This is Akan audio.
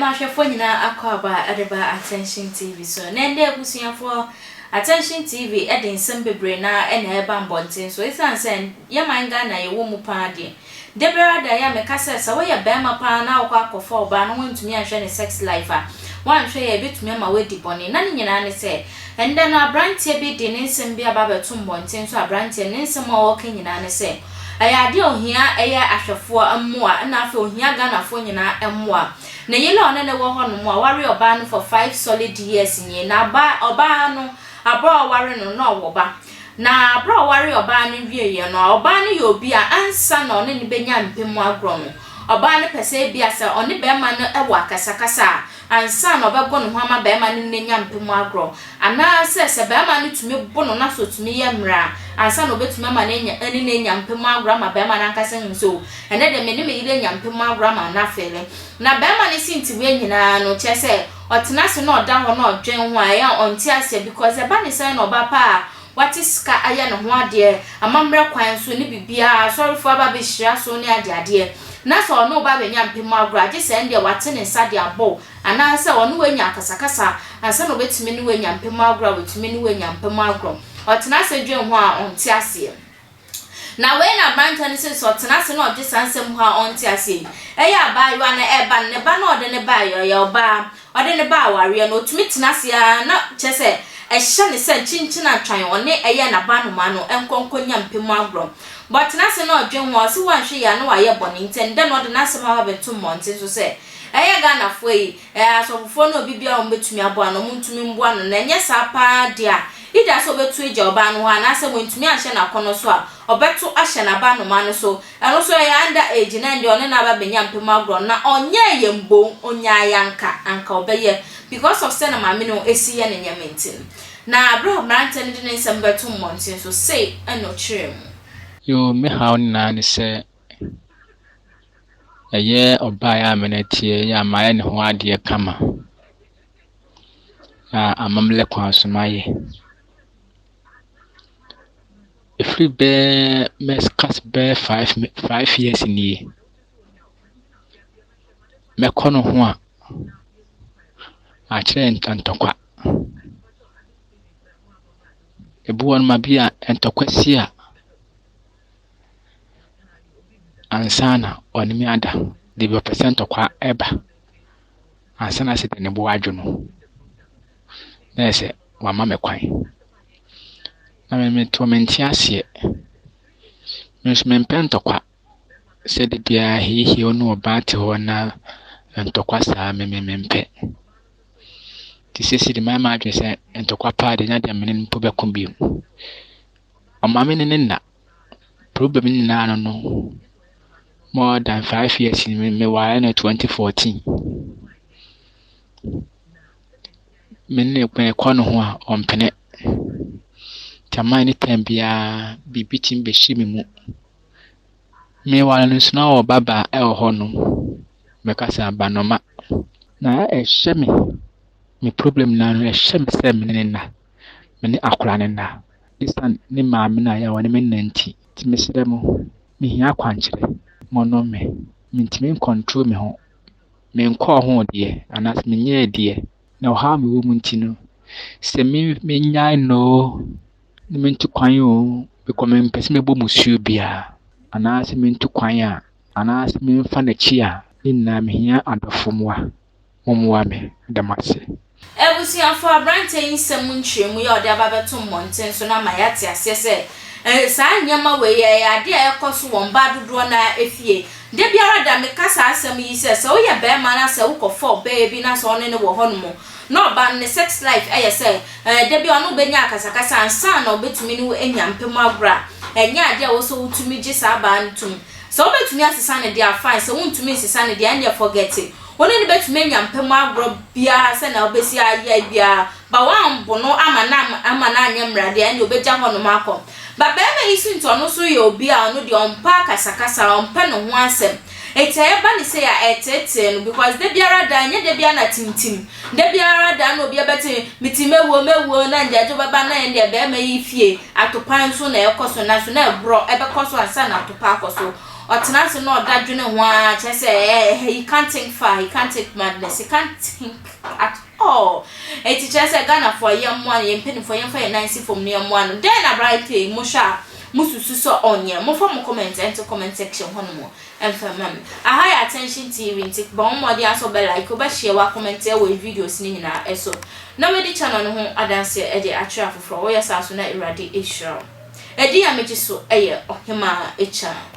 Mema ahwɛfoɔ nyinaa akwaaba de ba Attention TV so. Na ɛndɛ abusuafoɔ, Attention TV de nsɛm bebree no ara na ɛreba mbɔnten so. Esiane sɛ yɛ man Ghana yɛwɔ mu paa deɛ, da biara da yɛ a meka sɛ, sɛ woyɛ barima paa na wokɔ akɔfa ɔbaa na woantumi anhwɛ ne sex life a, woanhwɛ yɛ a ɛbɛtumi ama woadi bɔne. Na ne nyinaa ne sɛ, ɛndɛ no abranteɛ bi de ne nsɛm bi aba abɛto mbɔnten so. Abranteɛ no ne nsɛm a ɔreka nyinaa ne sɛ, Ɛyɛ adeɛ a ohia ɛyɛ ahwɛfoɔ mmoa ɛna afei ohia Ghanafoɔ nyinaa mmoa. Ne yere a ɔne no wɔ hɔ nom a ware ɔbaa no for 5 solid years nie na ɔbaa ɔbaa no aberɛ a ɔware no na ɔwɔ ba. Na aberɛ a ɔware ɔbaa no wieɛ no ɔbaa no yɛ obi a ansa na ɔne no bɛnya mpɛ mu agorɔ no ɔbaa no pɛ sɛ ebia sɛ ɔne barima no wɔ akasakasa a ansa na ɔbɛgo ne ho ama barima no ne no anya mpɛ mu agorɔ. Anaasɛ sɛ barima no tumi bo no na sɛ ɔtumi yɛ mmerɛ a, ansa na ɔbɛtumi ama no anya ne no anya mpɛ mu agorɔ ama barima no ankasa ahu sɛ o, ɛnnɛ deɛ me ne me yere anya mpɛ mu agorɔ ama no afeele. Na barima no sintibea nyinaa no, kyerɛ sɛ ɔtena ase na ɔda hɔ na ɔdwen ho a, ɛyɛ a ɔnte aseɛ because ɛba ne sɛn na ɔba pa a wate sika ayɛ ne ho adeɛ, amammerɛ kwan so ne biribiara, asɔrefoɔ aba abɛhyira so ne adeadeɛ, na sɛ ɔne wo ba abɛnya mpɛ mu agorɔ a, gye sɛ ɛndeɛ wate ne nsa de abɔ wo Anaasɛ ɔne wo anya akasakasa ansa na obetumi ne wo anya mpam agorɔ a watumi ne wo anya mpam agorɔ. Ɔtena ase dwen ho a, ɔnte aseɛ. Na wei na aberanteɛ no se sɛ ɔtena ase na ɔdwe saa nsɛm ho a ɔnte aseɛ yi, ɛyɛ abaayewa no ɛba no, ne ba no a ɔde no baeɛ, ɔyɛ ɔbaa, ɔde no ba awareɛ no, ɔtumi tena ase ara na kyerɛ sɛ ɛhyɛ no sɛ kyenkyen atwan ɔne ɛyɛ n'abanoma no nkɔ nkɔnya mpam agorɔ. But ɔtena ase na ɔdwen ho a, ɔse wanhwɛ yie a na wayɛ bɔne nti ɛndɛ no ɔde n'asɛm aba abɛto mmɔnten so sɛ Ɛyɛ Ghanafoɔ yi, ɛɛ asɔfofoɔ ne obi biara a wɔbɛtumi aboa no, wɔntumi mmoa no, na ɛnyɛ saa pa ara deɛ a, either sɛ ɔbɛtu agya ɔbaa no hɔ anaasɛ wantumi anhyɛ no akɔnnɔ so a, ɔbɛto ahyɛ n'abanoma no so. Ɛno nso ɛyɛ under age na ɛndeɛ ɔne no aba abɛnya mpem agorɔ na ɔnyɛɛ yɛn mbom, ɔnyaeɛ anka, anka ɔbɛyɛ because of sɛdeɛ maame no si yɛ ne nneɛma nti no. Na berɛ a mmeranteɛ no de ne nsɛm bɛto mmɔnten so, sei na ɔkyerɛɛ mu. Yoo, me haw nyinaa ne sɛ Ɛyɛ ɔbaa a me no teɛ yi a mayɛ ne ho adeɛ kama a amammerɛ kwan so mayɛ. Ɛfiri bɛyɛ mɛka sɛ bɛyɛ 5 years nie. Mɛkɔ ne ho a, akyerɛ ntɔkwa. Ebi wɔ hɔ nom a bi a ntɔkwa si a. Ansa na ɔne me ada. Deɛ ɔpɛ sɛ ntɔkwa ba ansa na sɛ ne bo adwo no, na ayɛ sɛ wama me kwan. Na me mete hɔ mente aseɛ. Me nso mempɛ ntɔkwa. Sɛ da biara heihei wo ne ɔbaa te hɔ na ntɔkwa saa me me mempɛ. Nti seesei deɛ mayɛ m'adwene sɛ ntɔkwa paa deɛ ɛnyɛ adeɛ a me ne no mpo bɛko bio. Ɔma me ne no nna. Problem no nyinaa no no, more than 5 years ni me ware no 2014. Me ne no mekɔ ne ho a ɔmpene. Nti ama anytime biara biribi tumi bɛhyɛ me mu. Me ware no nso na ɔwɔ babaa wɔ hɔnom. Mɛka sɛ abanoma. Na ɛhyɛ me, me problem nyinaa no ɛhyɛ me sɛ me ne no nna. Me ne akwadaa no nna. Esiane ne maame no a ɛyɛ a ɔne me nna nti. Nti mesrɛ mo, mehia akwankyerɛ. Monnom me. Mentumi ncontrol me ho. Menkɔɔ ho deɛ anaasɛ menyɛɛ deɛ. Na ɔhaw a mewɔ mu nti no, sɛ me mennyae no oo, na mentu kwan oo, because mempɛ sɛ mɛbɔ mmusuo biara. Anaasɛ mentu kwan a, anaasɛ memfa n'akyi a, ne nyinaa mehia adɔfo mmoa. Mommoa me. Meda mo ase. Abusuafo, aberanteɛ yi nsɛm mu nkyerɛmu yi a ɔde aba abɛto mmɔnten so no ama yɛate aseɛ sɛ saa nneɛma wei ɛyɛ adeɛ a ɛkɔ so wɔ mmaa dodoɔ no ara fie. Da biara da meka saa asɛm yi sɛ, sɛ woyɛ barima na sɛ wokɔfa ɔbaa bi na sɛ ɔne no wɔ hɔnom na ɔbaa no ne sex life yɛ sɛ da bi ɔne wo bɛnya akasakasa ansa na ɔbɛtumi ne wo anya mpem agorɔ a, ɛnyɛ adeɛ a ɛwɔ sɛ wotumi gye saa baa no tom. Sɛ wobɛtumi asesa no deɛ a fine, sɛ wontumi nsesa no deɛ a ɛnneɛ forget it. Wo ne no bɛtumi anya mpɛ mu agorɔ biara sɛnea wobɛsi ayɛ biara, but woambo no ama no ama no anyɛ mmara deɛ, ɛnneɛ ɔbɛgya hɔnom akɔ. But barima yi nso nti ɔno nso yɛ obi a ɔno deɛ ɔmpɛ akasakasa, ɔmpɛ ne ho asɛm. Enti ɛba no sei a, ɛteetee no because da biara da, ɛnyɛ da biara na tintim, da biara da na obi abɛte mete mɛwuo mɛwuo na ngyagye bɛba na ɛndeɛ barima yi fie atopa nso na ɛkɔ so nanso na ɛborɔ ɛbɛkɔ so ansa na atopa akɔ so. Ɔtena ase na ɔda dwene ho ara, kyerɛ sɛ eh, he can't think far, he can't think madness, he can't think at all. Enti kyerɛ sɛ Ghanafoɔ yɛmmoa no, yɛn mpanimfoɔ yɛmfa yɛn nan nsi fam na yɛmmoa no. Dɛn na aberanteɛ yi mohwɛ a mosusu sɛ ɔnyɛ? Momfa mo comment nto comment section hɔnom mfa mma me. Aha yɛ Attention TV nti bɔ ho mmɔden ara sɛ wobɛ like, wobɛ share, woacomment wɔ yɛn videos no nyinaa so na woadi channel no ho adanseɛ de akyerɛ afoforɔ. Woyɛ saa nso na Awurade ahyira wo. Edin a megye so yɛ Ɔhemaa Akyaa.